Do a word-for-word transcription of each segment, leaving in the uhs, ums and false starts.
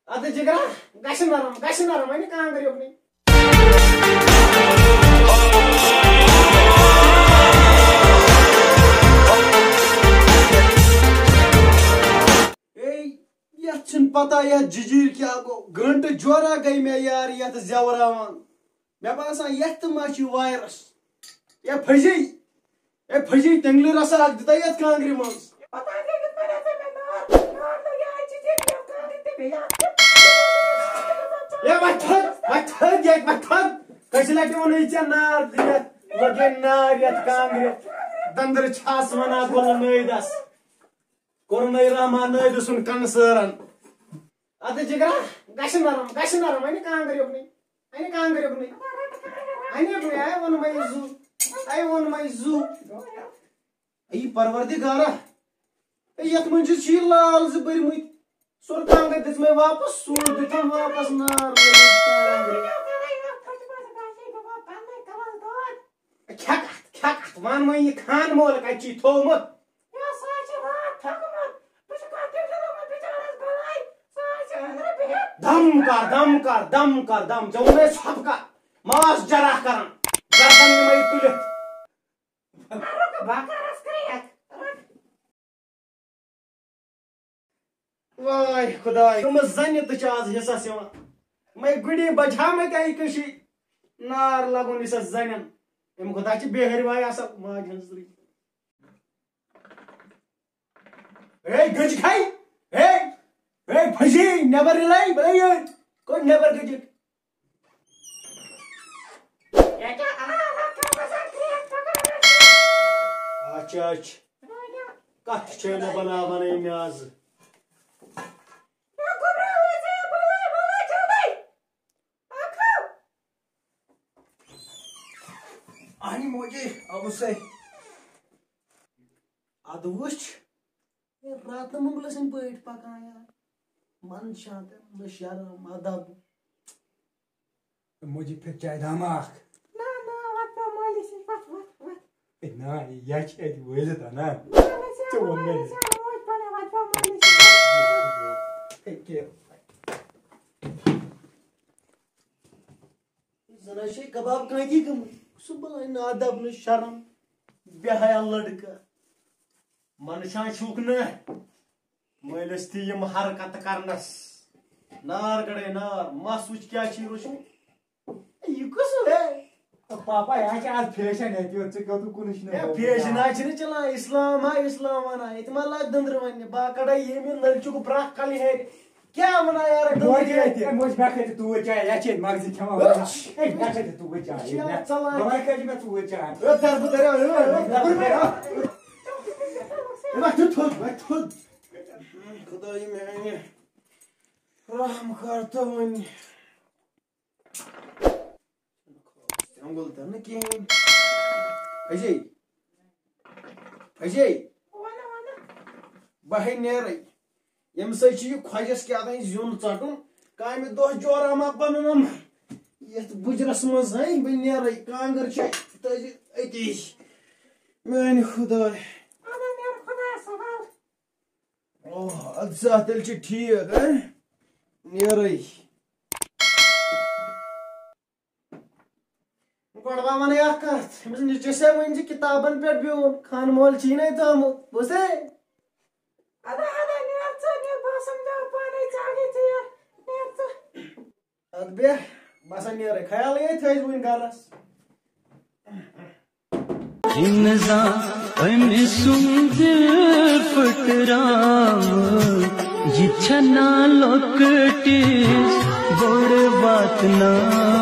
اَدٕ جِگرا، گژھِ نرم، گژھِ نرم، وۄنۍ کانٛگٕر یوٚکنُے۔ اے، یَتھ چھُنہٕ پتہ، یَتھ جِجیٖر کیٛاہ گوٚو۔ گٲنٛٹہٕ جورا گٔے مےٚ یار یَتھ زٮ۪وراوان۔ مےٚ باسان، یَتھ تہِ ما چھُ virus۔ یا پھٔجے، اے پھٔجے، تٮ۪نٛگلہِ رَژھا اَکھ دِتہ یَتھ کانٛگرِ منٛز۔ پتہ گٔے کِتھ پٲٹھۍ ہسا مےٚ نار، نار لوٚگ یہِ اَتہِ چھِ ژےٚ یَتھ کانٛگرِ تہِ بیٚیہِ اَتھ تہِ۔ اے وۄتھ تھوٚد، وۄتھ تھوٚد ییٚتہِ، وۄتھ تھوٚد۔ کٔژِ لَٹہِ ووٚنُے ژےٚ نار دِتھ؟ لوٚگ یہِ نار یَتھ کانٛگرِ۔ دٔنٛدرٕ چھَس وَنان گُلہٕ نٲیدَس۔ کوٚرُن اے رحمان نٲیدٕ سُنٛد کَنہٕ سٲرَن۔ اَدٕ جِگرا، گژھِ نرم، گژھِ نرم، وۄنۍ کانٛگٕر یوٚکنُے۔ اَنہِ کانٛگٕر یوٚکنُے۔ اَنہِ یوٚکنُے، اَے ووٚنمَے زُو۔ اَے ووٚنمَے زُو۔ اے پروردگارا، اے یَتھ منٛز چھِ شیٖل لال زٕ بٔرمٕتۍ۔ سُر کانٛگٕر دِژمَے واپس، سوٗر دیُتہَم واپس نار لٲگِتھ کانٛگرِ۔ کھٮ۪کھ اَتھ، کھٮ۪کھ اَتھ، وَن وۄنۍ یہِ خان مول کَتہِ چھُے تھوٚومُت؟ یا سُہ حظ چھُ راتھ تھوٚکمُت۔ بہٕ چھُس کَتھ تٔمۍ سُنٛد ووٚنمُت بِچارَس بَلاے، سُہ حظ چھُ أنٛدرٕ بِہِتھ۔ دَم کَر، دَم کَر، دَم کَر، دَم۔ ژےٚ ووٚنمَے ژھۄپہٕ کَر، ماس جرح کَرَن، گردَن نِمَے تُلِتھ۔ رُکہٕ بہٕ کَرَس کرٛیک، رُک۔ واے خداے، یِم زَنہِ تہِ چھِ آز حِصَس یِوان۔ یِمَے گُڈی بَچہٕ ہا مےٚ تہِ اَکہِ کٔشی نار لَگُن یُس اَسہِ زَنٮ۪ن۔ یِم خدا چھِ بے ہرواے آسان ماجہِ ہٕنٛز رٕتۍ۔ اے گٔجِکھ ہے، اے، اے پھٔجی، نٮ۪بر یِلَے، اے، اے، کوٚت نٮ۪بر گٔجِکھ؟ اچھا، اچھا۔ کتھ چھے نہٕ بناوان أمۍ آز؟ اہنہِ موجی، ابو سے۔ ادٕ وٕچھ، ہے، راتہٕ مۄنگلہٕ سٕنٛدۍ پٲٹھۍ پکان یار۔ من شانت، نہ شرم، ادب۔ موجی پھر چاے دامہ اکھ۔ نہ، نہ، وتھ پیو مٲلِس نِش، وتھ، وتھ، وتھ۔ ہے، نہ، یہِ چھِ اَتہِ وٲلِتھ اَنان۔ نہ، نہ، ژےٚ ژےٚ ووٚن مےٚ ووٚنمَے، نہٕ۔ ژےٚ ووٚنمَے، وتھ پیو مٲلِس نِش، وتھ، وتھ۔ ہے، کیٛاہ؟ زَن حظ چھے کباب کٲنتی گٔمٕتۍ۔ سُہ بَلاے نادَب نہٕ شرم، بے حیا لڑکہٕ۔ منشان چھُکھ نہٕ مٲلِس تہِ یِم حرکتہٕ کرنس۔ نار گڑے نار، مَس وٕچھ کیٛاہ چھُے روچھمُت۔ یہِ کُس ہیوٗ ہے؟ پاپا، یہِ حظ چھِ آز فیشن ییٚتہِ یوت، ژٕ کیٛاہ تُہۍ کُنُے چھُنہٕ ہے، ہیوٚمُت۔ فیشن حظ چھِنہٕ چلان، اِسلام ہا اِسلام وَنان۔ ییٚتہِ ما لاگہِ دٔنٛدرٕ وَننہِ، بہٕ ہا کَڑے ییٚمہِ نٔلۍ چُک برٛکھ کَلہِ ہیٚرِ۔ کیٛاہ وَنان یارٕ، ہے، دٔنٛدرٕ موج، ییٚتہِ؟ ہے، موج، مےٚ کھٔتہِ توٗرۍ چاے، یہِ چھِ ییٚتہِ مَغزِ کھٮ۪وان۔ ہے، ہے، مےٚ کھٔتہِ توٗرۍ چاے، یہِ چھِ مےٚ، ژَلان۔ بَلاے کھٔتہِ مےٚ توٗرۍ چاے۔ ہے، دربہٕ دَریا، ہے، ہے، دربہٕ دَریا۔ ہے، وۄتھ تھوٚد، وۄتھ تھوٚد۔ خۄدایہِ میٛانہِ، رحم کر تو وۄنۍ۔ ژھٮ۪نٛگُل تہِ نہٕ کِہیٖنۍ۔ اجے، اجے، بہٕ ہے نیرے۔ ییٚمہِ سۭتۍ چھُ یہِ خۄجَس کیٛاہ تام زیُن ژَٹُن۔ کامہِ دۄہ جورا ما پَنُن یَتھ بُجرَس منٛز ہے، بہٕ نیرے۔ کانٛگٕر چھِ تٔزِ أتی۔ میٛانہِ خۄداے۔ اوہ، اَدٕ سا، تیٚلہِ چھُ ٹھیٖک، ہہ؟ نیرَے۔ گۄڈٕ ما وَنَے اَکھ کَتھ، أمِس نِچَس ہے ؤنۍ زِ کِتابَن پٮ۪ٹھ بیوٗن، خانہٕ مول چھُے نَے تھوٚومُت، بوٗزتھٕے؟ اَدٕ، اَدٕ، نیر ژٕ، نیر، بہٕ سَمجھاو پانَے، ژٕ اَنے ژٕ یہِ، نیر ژٕ۔ اَدٕ بیٚہہ، بہٕ ہسا نیرَے، خیالٕے ہے تھٲیِزِ وٕنہِ گَرَس۔ یِنہٕ زانٛہہ أمۍ سُنٛد پھٕٹراوٕ، یہِ چھَنا لۄکٹِس بوٚڑ واتناوان۔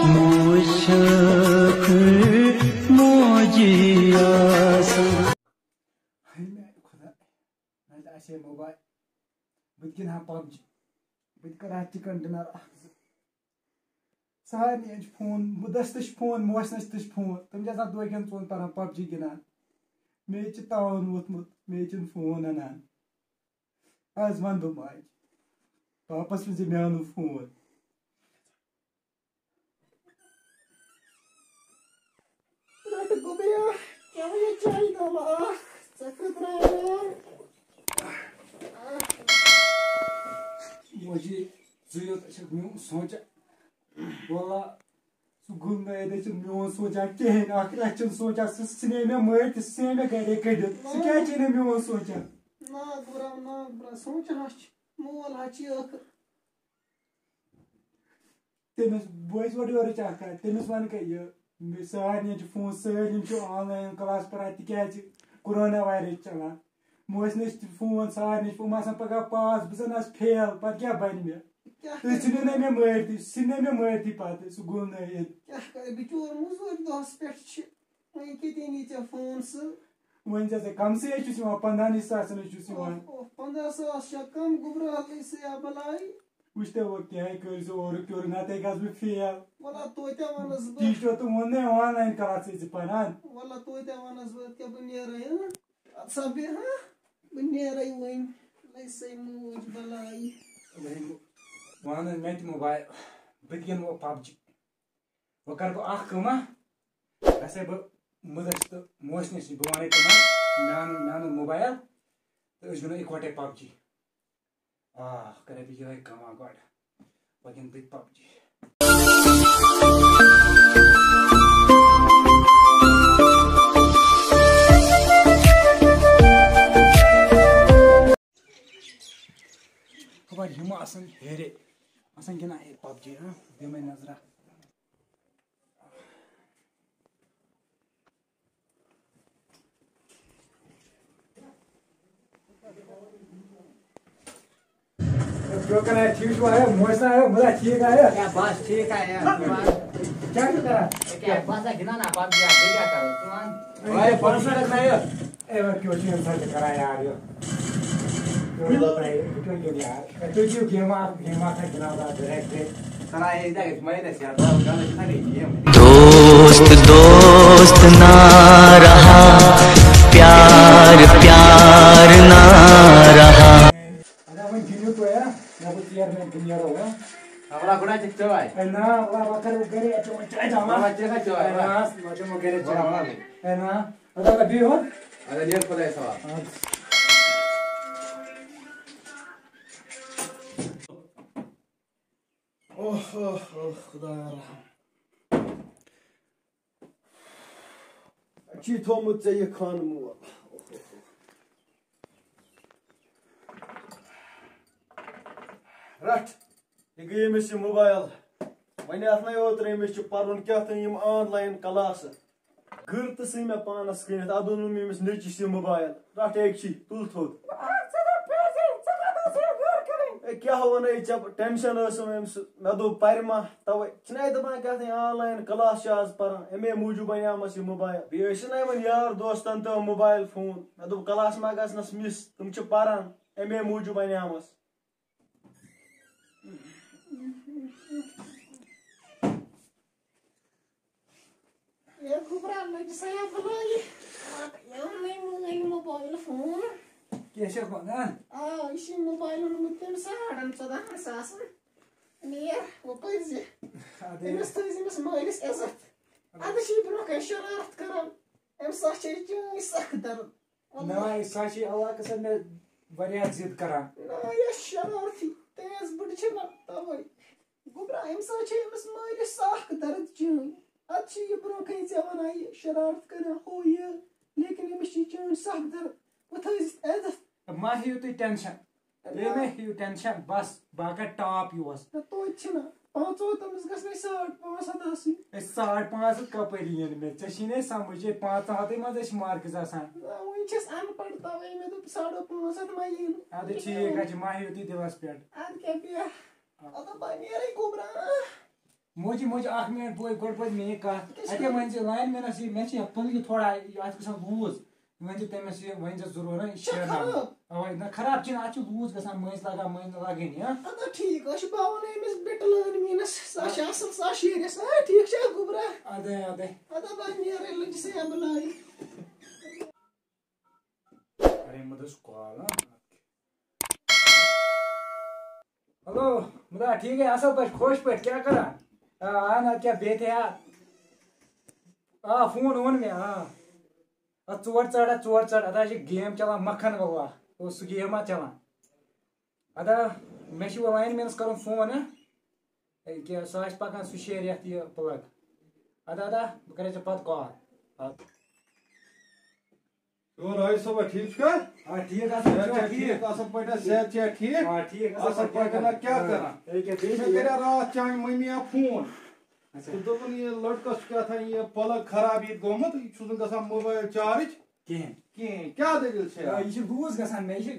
موج چھَکھ موجی آسان۔ ہے میٛانہِ خۄدا، نَتہٕ آسہِ ہے موبایِل، بہٕ تہِ گِنٛدٕ ہا پب جی، بہٕ تہِ کَرٕ ہا چِکَن ڈِنَر اَکھ زٕ۔ سارنٕے چھِ فون، بہٕ دَس تہِ چھِ فون، موسنَس تہِ چھِ فون۔ تِم چھِ آسان دۄہ کٮ۪ن ژۄن پَران پب جی گِنٛدان۔ مےٚ تہِ چھِ تاوَن ووٚتھمُت، مےٚ چھِنہٕ فون اَنان۔ آز وَنہٕ بہٕ ماجہِ، پاپَس وٕچھ زِ مےٚ اَنُن فون۔ رَٹہٕ گوٚبیا، کیٛاہ یہِ چاے دامہ اَکھ، ژےٚ خٲطرٕ اَنان۔ وجی، ژٕ یوت چھکھ میون سونٛچان۔ واللہ، سُہ گُل نٲیِد چھُنہٕ میون سونٛچان کِہیٖنۍ۔ اکھ لَچھ چھُنہٕ سونٛچان، سُہ، سُہ نِیہِ مےٚ مٲرۍ تہِ، سُہ نِیہِ مےٚ گرے کٔڑِتھ۔ سُہ کیٛازِ چھُے نہٕ میون سونٛچان؟ نا گُرا، نا گُرا، سونٛچان ہا چھِ، مول ہا چھِ ٲخٕر۔ تٔمِس، بہٕ ٲسۍ اورٕ یورٕچ اکھ کتھ، تٔمِس وَن کیٛاہ یہِ، مےٚ سارنٕے چھُ فون، سٲلِم چھِ آن لاین کلاس پران، تِکیٛازِ کورونا وایرس چھُ چلان۔ مےٚ ٲسۍ نہٕ أسۍ فون سارنٕے چھِ، یِم آسان پگاہ پاس، بہٕ زَن آسہٕ فیل، پتہٕ کیٛاہ بَنہِ مےٚ؟ کیٛاہ أسۍ کرٕ؟ ژھٕنِو نہ مےٚ مٲرتھٕے، سُہ ژھٕنۍ نہ مےٚ مٲرتھٕے پتہٕ، سُہ گُل نٲیِد۔ کیٛاہ کرٕ؟ بِچور موٚزوٗرۍ دۄہَس پٮ۪ٹھ چھِ، وۄنۍ کیٛاہ تہِ نی ژےٚ فون سُہ؟ وۄنۍ ژےٚ ژےٚ کَمسٕے حظ چھُس یِوان، پنٛدہَن ساس حظ چھُس یِوان۔ اوہ، اوہ، پنٛداہ ساس چھا کَم گوٚبرا؟ حظ ٲسۍ یا بَلاے۔ وٕچھ تہٕ وۄنۍ کیٛاہ کَرِ ژٕ اورٕ کیورٕ، نَتہٕ ہیٚکہِ ہَس بہٕ فیل۔ وَلہ توتہِ وَنَس بہٕ۔ ٹیٖچرو تہٕ ووٚن نَے آن لاین کلاس ژٕ پَران۔ وَلہ توتہِ وَنَس بہٕ، کیٛاہ بہٕ نیرَے، ہہ؟ اَدٕ سا بیٚہہ، ہہ؟ بہٕ نیرَے وۄنۍ۔ لَے سَے موج بَلاے۔ وۄنۍ وَن مےٚ تہِ موبایل، بہٕ تہِ گِنٛدٕ وۄنۍ پب جی۔ وۄنۍ کَرٕ بہٕ اَکھ کٲمہ، گژھے بہٕ مُدَس تہٕ موسنِس نِش، بہٕ وَنَے تِمَن، مےٚ اَنُن، مےٚ اَنُن موبایل تہٕ أسۍ گِنٛدو اِکوَٹَے پب جی۔ آ، کَرے بہٕ یِہوٚے کٲمہ گۄڈٕ، بہٕ گِنٛدٕ بہٕ تہِ پب جی۔ خبر یِم آسَن ہیٚرِ، آسَن گِنٛدان ہے پب جی، ہاں، دِمَے نظرہ۔ کیٛاہ کران ہے؟ ٹھیٖک چھُوا ہے؟ موج سا ہے؟ مُلا ٹھیٖک ہے؟ کیٛاہ بس ٹھیٖک ہے یار؟ کیٛاہ چھُو کران؟ کیٛاہ بس ہے گِنٛدان نا پب جی، بیٚیہِ کیٛاہ کرو؟ ژٕ وَن۔ اے، پانٛژھ ساس رۄپیہِ تھٲیِو۔ اے، وۄنۍ کیٛاہ چھُ اِنسان تہِ کران یار یہِ؟ کیٛاہ چھُو یار؟ اے، تُہۍ چھِو گیمہٕ اکھ، گیمہٕ اکھ گِنٛدان آز ڈایریکٹ۔ کران ہے یہِ دَگہِ مٲلِس یار، بہٕ گنٛدٕ چھُنہ بیٚیہِ گیم۔ دوست دوست نہ رہا، پیار پیار نہ رہا۔ ادا وۄنۍ گِنٛدِو تُہۍ، ہا؟ مےٚ گوٚو ژیر، مےٚ بہٕ نیرو، ہا؟ خبرا گۄڈٕ اَتہِ چاے۔ اے نا، وَلہٕ وۄنۍ کَرو گَرے، اَتہِ وۄنۍ چاے چاما۔ وَلہٕ چےٚ کھا چاے، اے نا، وَلہٕ۔ وۄنۍ چٮ۪مو گَرے وَلہٕ، چاے۔ وَلہٕ۔ اے نا، ادا وَلہٕ بِہِو، ہا؟ ادا نیر خۄدایَس حوالہٕ۔ اَدٕ۔ اوہ، اوہ، اوہ، خۄدایا رحم۔ چی تھوٚمُت ژےٚ یہِ خانہٕ مول؟ رَٹھ، یہِ گٔے أمِس یہِ موبایل۔ وۄنۍ اَتھ نَے اوترٕ أمِس چھُ پَرُن کیٛاہ تام یِم آن لاین کلاسہٕ۔ گٔر تہٕ ژھٕنۍ مےٚ پانَس کٕنِتھ، اَدٕ اوٚنُم أمِس نیٚچِس یہِ موبایل۔ رَٹھ أکۍ چھی، تُل تھوٚد۔ ژٕ دَپ پوٚزُے، ژٕ کَتھ ٲسٕے یہِ گٔر کٕنٕنۍ؟ اے، کیٛاہ وَنَے ژےٚ، ٹٮ۪نشَن ٲسٕم أمۍ سۭتۍ۔ مےٚ دوٚپ پَرِ ما تَوَے۔ چھِنَے دَپان کیٛاہ تام آن لاین کلاس چھِ آز پَران، اَمے موٗجوٗب اَنیٛامَس یہِ موبایل۔ بیٚیہِ ٲسۍ نہ یِمَن یار دوستَن تہِ موبایل فون۔ مےٚ دوٚپ کلاس ما گژھنَس مِس، تِم چھِ پَران، اَمے موٗجوٗب اَنیٛامَس۔ ہے گوٚبرا، لٔج سا یا بَلٲیی۔ اَتھ یِم نٔے مٲنۍ موبایل فون۔ کیٛاہ چھَکھ وَنان؟ آ، یہِ چھُ موبایل اوٚنمُت تٔمۍ ساڑَن ژۄدہَن ساسَن۔ نیر، وۄنۍ پٔرۍ زِ۔ اَدٕ أمِس تھٲیزِ أمِس مٲلِس عزت۔ اَدٕ چھِ یہِ برٛونٛہہ کَنہِ شرارت کَران۔ أمِس سا چھِ یہِ چٲنۍ سَخ دَرد۔ نہ، یہِ سا چھِ علاقَس منٛز مےٚ واریاہ ضد کَران۔ نہ، یہِ شرارتھی تیز بٕڈٕ چھِ نہ تَوَے۔ گوٚبرا، أمۍ سۭتۍ چھِ أمِس مٲلِس سَخ دَرد چٲنۍ۔ اَدٕ چھِ یہِ برٛونٛہہ کَنہِ ژےٚ وَنان یہِ شرارت کَران ہُہ یہِ، لیکِن أمِس چھِ چٲنۍ سَخ دَرد۔ وۄنۍ تھٲیزِ عزت۔ مہ ہیٚیِو تُہۍ ٹٮ۪نشَن۔ بیٚیہِ مہ ہیٚیِو ٹٮ۪نشَن، بَس بہٕ ہا کَرٕ ٹاپ یُہُس۔ نہ، توتہِ چھِنہ۔ پانٛژو تٔمِس گژھِ وۄنۍ ساڑ پانٛژھ ہَتھ آسٕنۍ۔ أسۍ ساڑ پانٛژھ ہَتھ کَپٲرۍ یِن مےٚ؟ ژےٚ چھی نہ سَمٕجھ، ہے پانٛژَن ہَتَے منٛز أسۍ چھِ مارکٕس آسان۔ نہ، وۄنۍ چھَس اَن پَڑھ تَوَے مےٚ دوٚپ ساڑو پانٛژھ ہَتھ ما یِن۔ اَدٕ ٹھیٖک حظ چھِ، مہ ہیٚیِو تُہۍ دِلَس پٮ۪ٹھ۔ اَدٕ کیٛاہ بیٚہہ۔ اَدٕ بہٕ نیرَے گوٚبرا۔ موجی، موجی، اَکھ مِنَٹ، بہٕ گۄڈٕ بہٕ مےٚ یہِ کَتھ۔ کیٛاہ چھِ اَتہِ وَنان؟ وَنہِ زِ line man-َس یہِ، مےٚ چھِ یَتھ پُلگہِ تھوڑا، یہِ اَتھ گژھان loose۔ یہِ ؤنۍ زِ تٔمِس یہِ، ؤنۍ زِ ضروٗر، یہِ چھا شیرناوُن۔ خراب؟ اَوَے، نہ خراب چھِنہٕ، اَتھ چھِ loose گژھان، مٔنٛزۍ لَگان، مٔنٛزۍ نہٕ لَگٲنی، ہا؟ اَدٕ ٹھیٖک، أسۍ چھِ باوَن أمِس بِٹہٕ لٲن میٖنَس، سۄ چھِ اَصٕل، سۄ شیرٮ۪س۔ آ، ٹھیٖک چھا گوٚبرا؟ اَدٕ، اَدٕ۔ اَدٕ بہٕ نیرَے لٔجِس یا بَلاے۔ اَرے، مےٚ دوٚپ call، ہا؟ ہیلو، مُدا، ٹھیٖک ہے، اَصٕل پٲٹھۍ، خۄش پٲٹھۍ، کیٛاہ کَران؟ آ، آ، نہ کیٛاہ، بیٚیہِ تہِ ہا۔ آ، فون اوٚن مےٚ، آ۔ اَدٕ ژور ژَٹ، اَدٕ ژور ژَٹ، اَدٕ حظ چھِ game چَلان مَکھَن واللہ۔ اوس سُہ game اَتھ چَلان۔ اَدٕ مےٚ چھُ وۄنۍ لایِن مینَس کَرُن فون، ہہ؟ ییٚکیٛاہ سُہ آسہِ پَکان، سُہ شیرِ یَتھ یہِ پٕلگ۔ اَدٕ اَدٕ بہٕ کَرے ژےٚ پَتہٕ کال۔ اَدٕ۔ اور آیہِ صٲبہ، ٹھیٖک چھُکھا؟ آ، ٹھیٖک، اَصٕل صحت پٲٹھۍ چھا چھا ٹھیٖک؟ ٹھیٖک؟ اَصٕل پٲٹھۍ چھا ٹھیٖک؟ آ، ٹھیٖک، اَصٕل اَصٕل پٲٹھۍ پٲٹھۍ۔ کَران، کیٛاہ آ، کَران؟ ییٚکیٛاہ بیٚیہِ مےٚ چھِ کَریٛاو راتھ چانہِ مٔمی اَکھ فون۔ اچھا۔ تہٕ دوٚپُن، یہِ لٔڑکَس چھُ کیٛاہ تام یہِ پَلَگ خراب ییٚتہِ گوٚمُت، یہِ چھُس نہٕ گژھان موبایِل چارٕج۔ کِہیٖنۍ۔ کِہیٖنۍ۔ کیٛاہ دٔلیٖل چھےٚ آ، اَتھ؟ یہِ چھُ لوٗز گژھان مےٚ، یہِ چھُ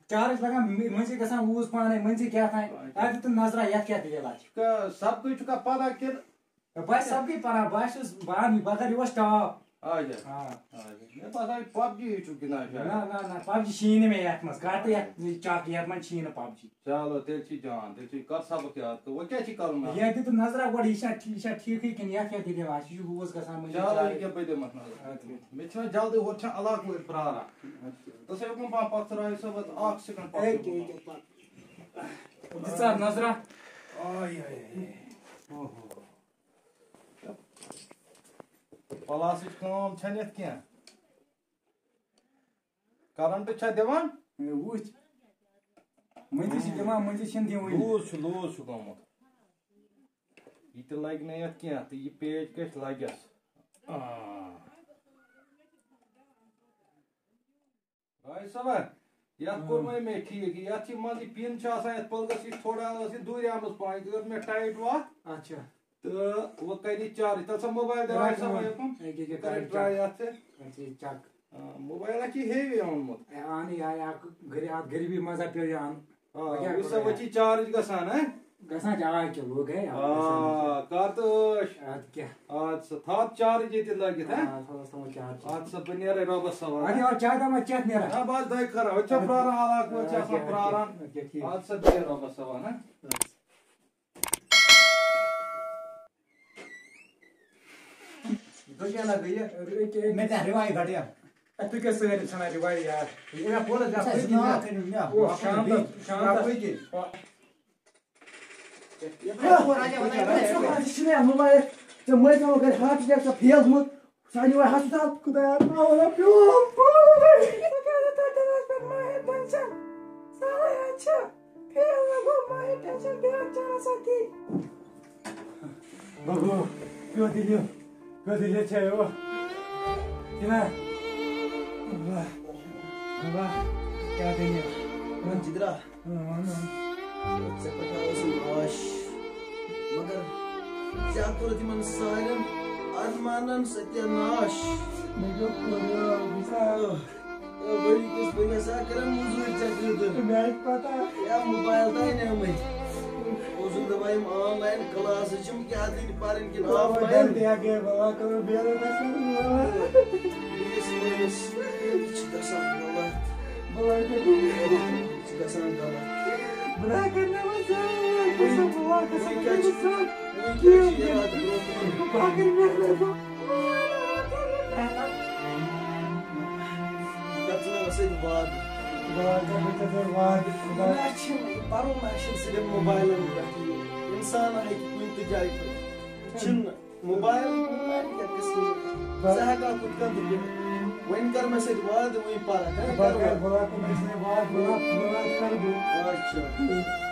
چارٕج لَگان مٔ-، مٔنٛزی گژھان لوٗز پانَے، مٔنٛزی کیٛاہ تام۔ اچھا۔ اَتھ دیُتُن نظرہ، یَتھ کیٛاہ دٔلیٖل آسہِ۔ کیٛاہ سبقٕے چھُکھا پَران کِنہٕ؟ بہٕ آسہٕ سبقٕے پَران، بہٕ آسہٕ بہٕ اَنہٕ، بہٕ کَرٕ یِہُس ٹاپ۔ اچھا۔ آ۔ اچھا۔ مےٚ باسان، یہِ پب جی چھُکھ گِنٛدان شاید۔ نہ، نہ، نہ، پب جی چھِی نہٕ مےٚ یَتھ منٛز۔ کَر تہٕ یَتھ، یہِ چَک یَتھ منٛز چھِی نہٕ پب جی۔ چلو، تیٚلہِ چھِ جان، تیٚلہِ چھِ کَر سبق یاد تہٕ وۄنۍ کیٛاہ چھِ کَرُن اَتھ؟ یہِ دِ تہٕ نظرہ گۄڈٕ، یہِ چھا ٹھی-، یہِ چھا ٹھیٖکٕے کِنہٕ یَتھ کیٛاہ دٔلیٖل آسہِ؟ یہِ چھُ لوٗز گژھان مٔنٛزۍ چلو، چارٕج۔ یہِ کیٛاہ بہٕ دِمَس نظر۔ اَدٕ کیٛاہ۔ مےٚ چھِنہ جلدی، ہورٕ چھِ علاقہٕ وٲلۍ پرٛاران۔ اَدٕ کیٛاہ۔ ژٕ سا یوٚکُن پَہَم پَکھ ژٕ رایہِ صٲبَس، اَکھ سیکنڈ پَکھ أکیٛاہ، یوٚکُن پَہَم۔ أکیٛاہ، پَکھ۔ دِ ژٕ اَتھ نظرہ۔ آے، آے، آے۔ اوہو۔ پلاسٕچ کٲم چھَنہٕ یَتھ کینٛہہ۔ کرنٹ چھا دِوان؟ ہے، وٕچھ۔ مٔنٛزی چھِ دِوان، مٔنٛزی چھِنہٕ دِوٲنی۔ لوٗز چھُ، لوٗز چھُ گوٚمُت۔ یہِ تہِ لگہِ نہٕ یَتھ کینٛہہ تہٕ یہِ پیچ کَش لگٮ۪س۔ آ۔ راج صٲبا، یَتھ کوٚر ہاں۔ وۄنۍ مےٚ ٹھیٖک۔ یَتھ چھِ منٛزٕ یہِ پِن چھِ آسان، یَتھ پلگَس، یہِ چھِ تھوڑا ٲس یہِ دوٗرے آمٕژ پہن، یہِ کٔر مےٚ ٹایٹ وَتھ۔ اچھا۔ تہٕ وۄنۍ کَرِ یہِ چارٕج۔ تَلہٕ سا موبایل دِ راج صٲبا یوٚکُن۔ ییٚکیٛاہ، ییٚکیٛاہ، کَرِ کَرِ ٹراے چیک۔ اَتھ سۭتۍ۔ کَرِ چیک۔ آ، موبایل ہا چھِ ہیوی اوٚنمُت۔ اے، اَن یہِ، آ، یہِ اَکھ غری-، اَتھ غریٖبی منٛز ہا پیوٚو یہِ اَنُن۔ آ، وۄنۍ کیٛاہ وٕچھ سا، کرو وۄنۍ یار؟ چھِ چارٕج گژھان، ہہ؟ گژھان چھِ، آ، کِلوٗ گٔے، آ، آ، گژھان چھِ۔ کر تہٕ ٲش۔ اَدٕ کیٛاہ؟ اَدٕ سا، تھاو چارٕج ییٚتہِ لٲگِتھ، ہہ؟ آ، تھاوَس، تھاوَس چارٕج۔ اَدٕ سا، بہٕ نیرَے رۄبَس حوالہٕ۔ اَدٕ یارٕ، چاے دامہ چٮ۪تھ نیران۔ نہ، بہٕ حظ دۄیہِ خٲرا، وۄنۍ چھا اَدٕ پرٛاران حالات، وۄنۍ چھِ اَدٕ آسان کیٛاہ، اَدٕ پرٛاران۔ کیٛاہ، اَدٕ کیٛاہ، ٹھیٖک۔ اَدٕ سا، بیٚہہ رۄبَس حوالہٕ، ہہ؟ اَدٕ سا۔ تُہۍ کیٛاہ نہ گٔیہِ؟ مےٚ کیٛاہ رِوایِو گَٹیا؟ اَدٕ تُہۍ کیٛاہ سٲری ژھٕنان رِوایِو یار؟ یہِ مےٚ پوٚر حظ، مےٚ اَتھ پٔتۍ کِنۍ، مےٚ اَتھ پٔتۍ کِنۍ۔ او، شام تہٕ، شام تہٕ۔ پٔتۍ کِنۍ۔ یہِ چھُنہٕ یہِ موبایِل۔ ژےٚ مٲلۍ تھاوان گَرِ ہارٹ اَٹیک، ژےٚ فیل موت۔ سُہ اَنہِ وۄنۍ ہسپتال۔ خۄدایا، ترٛاو وَلہ پیوم۔ تِکیٛازِ تۄہہِ تہِ روزِ پَتہٕ ماہِ ٹٮ۪نشَن۔ سہلٕے حظ چھُ۔ فیل وۄنۍ گوٚو ماہِ ٹٮ۪نشَن بیٛاکھ چانَس اَتھی۔ بَبو، کیٛاہ دٔلیٖل؟ کیٛاہ دٔلیٖل چھےٚ یہِ؟ جِناب۔ بَبا، بَبا، کیٛاہ دٔلیٖل؟ وَن جِگرا۔ ژےٚ پٮ۪ٹھ ٲسٕم آش، مگر ژےٚ کوٚرُتھ یِمن سارٮ۪ن ارمانن ستیہ ناش۔ مےٚ کیٛاہ کوٚر یارٕ، بہٕ چھُس ٲہ، ٲہ، ؤری کِس ؤریَس ہا کران موٚزوٗرۍ ژےٚ خٲطرٕ۔ مےٚ چھِ پتہ۔ یا موبایل تہِ اَنے مٕتۍ۔ اوسُکھ دَپان یِم آن لاین کلاسز چھِ، یِم کیٛاہ دِنۍ پَرٕنۍ کِنہٕ آف لاین؟ تہِ ہا گٔے بَلاے، کَرو بیرٕ نہ کَرو۔ بیٚیِس ؤریَس چھِ گژھان غلط۔ بَلاے کَرو۔ چھِ گژھان غلط۔ بہٕ نہ کَرٕ نہٕ وۄنۍ زٕہٕنۍ، بہٕ چھُس وۄنۍ کیٛاہ چھِ، وۄنۍ کیٛاہ چھِ اِرادٕ برونٛہہ کُن؟ بہٕ کَرٕ محنت۔ بہٕ کَرٕ ژٕ مےٚ سۭتۍ وعدٕ۔ وعدٕ، بہٕ کَرٕ وعدٕ۔ نہ، اَسہِ چھِ پَرُن، نہ، اَسہِ چھِنہٕ صرف موبایلَن پٮ۪ٹھ یہِ۔ اِنسان ہیٚکہِ کُنہِ تہِ جایہِ پٔرِتھ۔ چھِنہٕ۔ موبایل، موبایل کیٛاہ قٕصہٕ؟ ژٕ ہٮ۪کھ ہا کُنہِ کانٛہہ تہِ کٔرِتھ۔ وۄنۍ کر مےٚ سۭتۍ وعدٕ، وۄنۍ پرکھ، ہہ؟ بہٕ کر کر، وعدٕ۔ بہٕ کر کُنہِ سۭتۍ وعدٕ، بہٕ کر، بہٕ کر بہٕ۔ اچھا۔